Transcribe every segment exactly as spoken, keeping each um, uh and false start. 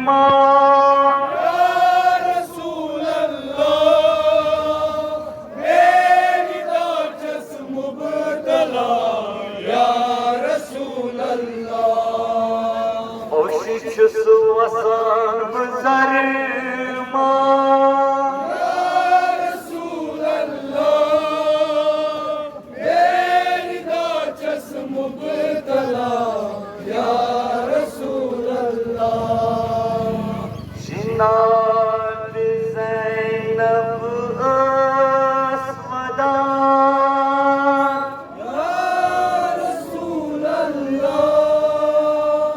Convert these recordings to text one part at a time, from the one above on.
یا رسول اللہ، میری داچس مبتلا، یا رسول اللہ۔ اوشی چھس وسان بزر ما۔ یا رسول اللہ، میری داچس مبتلا، یا رسول اللہ۔ جناب زینب ٲس ودان۔ یا رسول اللہ،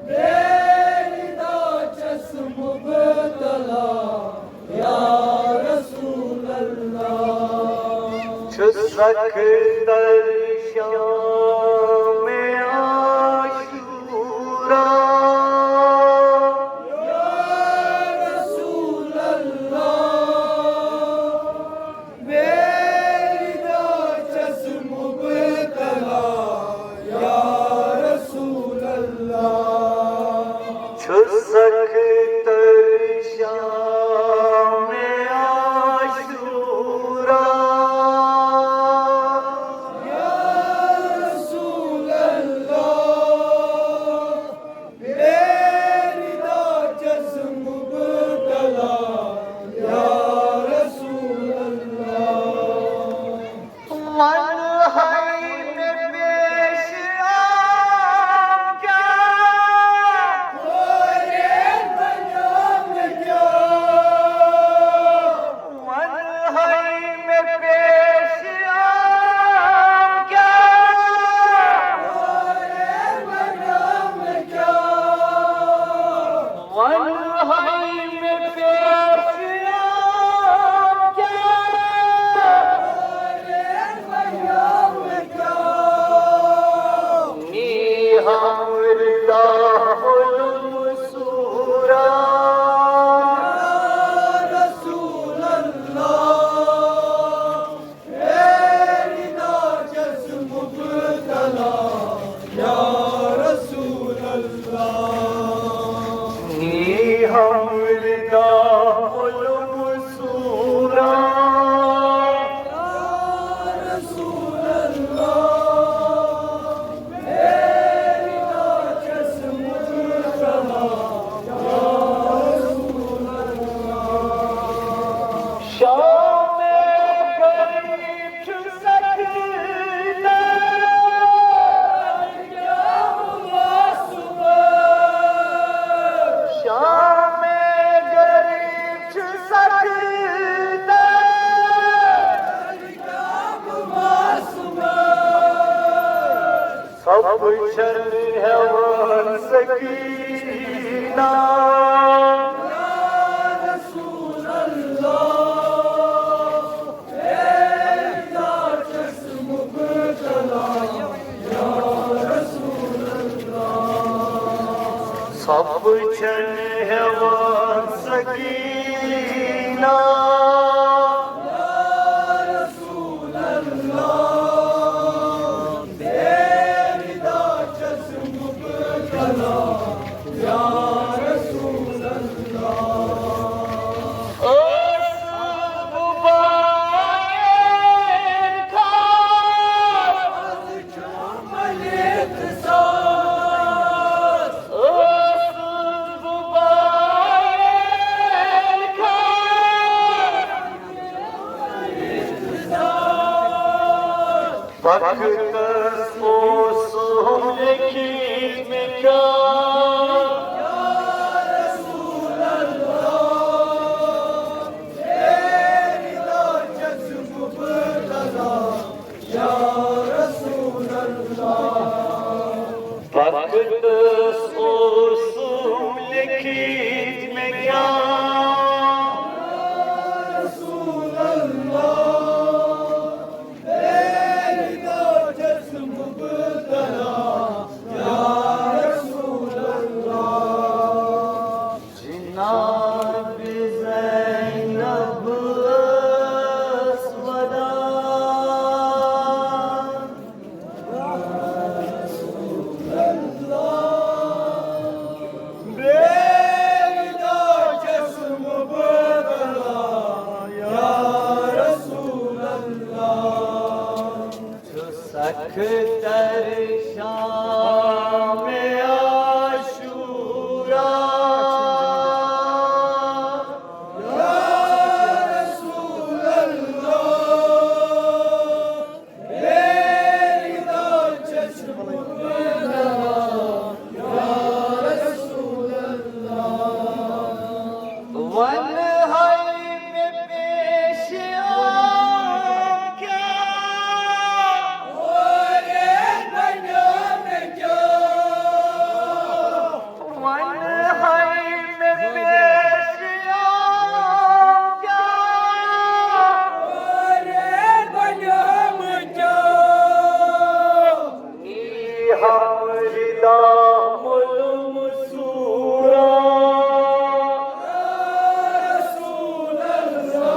میری داچس مبتلا، یا رسول اللہ۔ چھُ سخ در شام عاشورا۔ یا رسول اللہ، میری داچس مبتلا، یا رسول اللہ۔ چھُ سخ تر شام عاشورا۔ یا رسول اللہ، میری داچس مبتلا، یا رسول اللہ۔ ون ہے مے پیش آم کیا؟ اورے بنام کیا؟ ون ہے مے پیش آم کیا؟ اورے بنام کیا؟ ون ہے مے پیش آم کیا؟ نی ہم ردا علم سورا۔ رسول اللہ، میری داچس مبتلا، یا رسول اللہ۔ نی ہم ردا علم سورا۔ یا رسول اللہ، میری داچس مبتلا، یا رسول اللہ۔ شام غریب چھُ سخ تر۔ شام غریب چھُ سخ تر۔ سب چھن ہیوان سکینہ۔ یا رسول اللہ، میری داچس مبتلا، یا رسول اللہ۔ سب چھن ہیوان سکینہ۔ یا رسول اللہ، میری داچس مبتلا، یا رسول اللہ۔ ٲسٕس بہٕ باین خاص، ٲسٕس بہٕ باین خاص۔ یا رسول اللہ، میری دعا چشم بلا، یا رسول اللہ۔ ون ہائی میں پیش آؤں کیا؟ اور بنیاد کیا؟ ون ہائی میں پیش آؤں کیا؟ اور بنیاد کیا؟ ہم ردا ملوم سورا۔ رسول اللہ،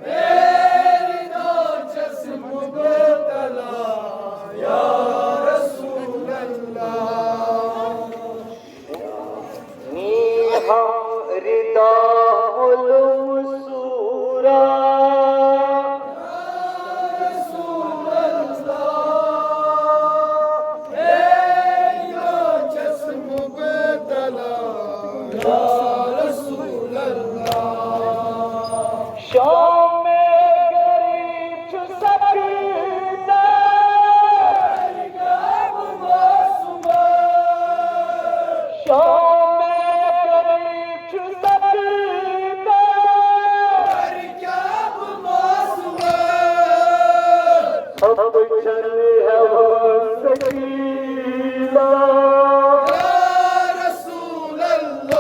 میری دعا چشم بلا، یا رسول اللہ۔ ہم ردا ملوم سورا۔ رسول اللہ، میرا چشم بدلا، یا رسول اللہ۔ شام غریب چھ سکتا، شام غریب چھ سکتا۔ اب چل ہوا سکینہ۔ یا رسول اللہ،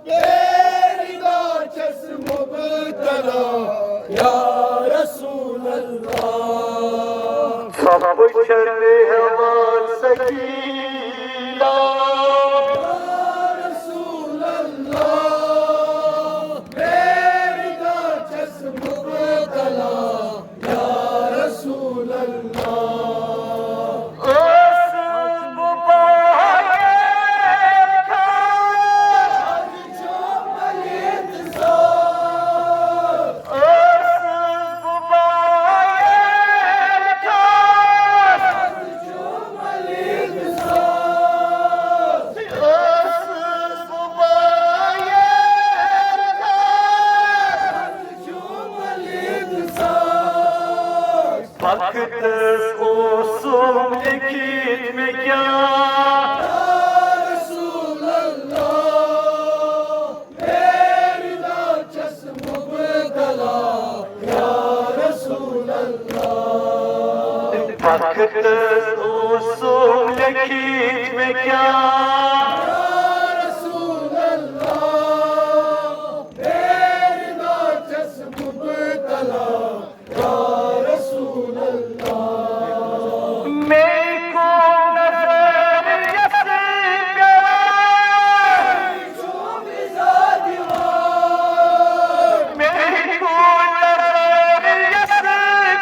تیری دعا چشم مبتلا، یا رسول اللہ۔ اب چل ہوا سکینہ۔ یا رسول اللہ، میری دعا چشم مبتلا، یا رسول اللہ۔ اوسُس بہٕ باہر کھڑا۔ اوسُس بہٕ باہر کھڑا۔ اوسُس بہٕ باہر کھڑا۔ وقتس اوسُم لیکھِتھ مےٚ کیٛاہ۔ یا رسول اللہ، میرا چشم مبتلا، یا رسول اللہ۔ وقتس اوسُم لیکھِتھ مےٚ کیٛاہ۔ یا رسول اللہ، میرا چشم مبتلا، یا رسول اللہ۔ مےٚ کُن نظر یَس پیٚوان۔ مےٚ کُن نظر یَس پیٚوان۔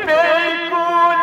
مےٚ کُن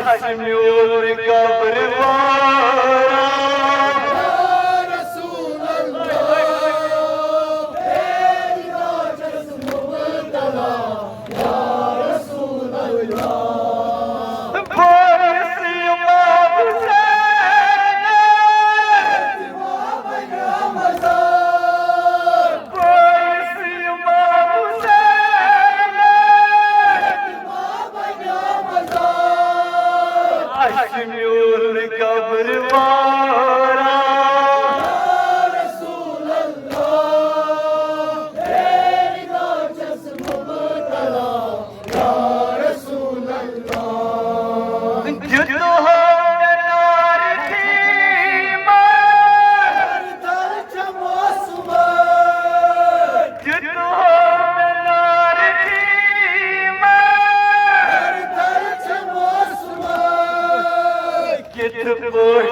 اَسہِ میوٗل قبر وارا۔ بٲیِس امام حسین۔ بٲیِس امام حسین۔ اَسہِ میوٗل قبر وارا۔ دیُتہو مےٚ نارِ ٹھیٖمہ۔ دیُتہو مےٚ نارِ ٹھیٖمہ۔ کِتھ پٲٹھۍ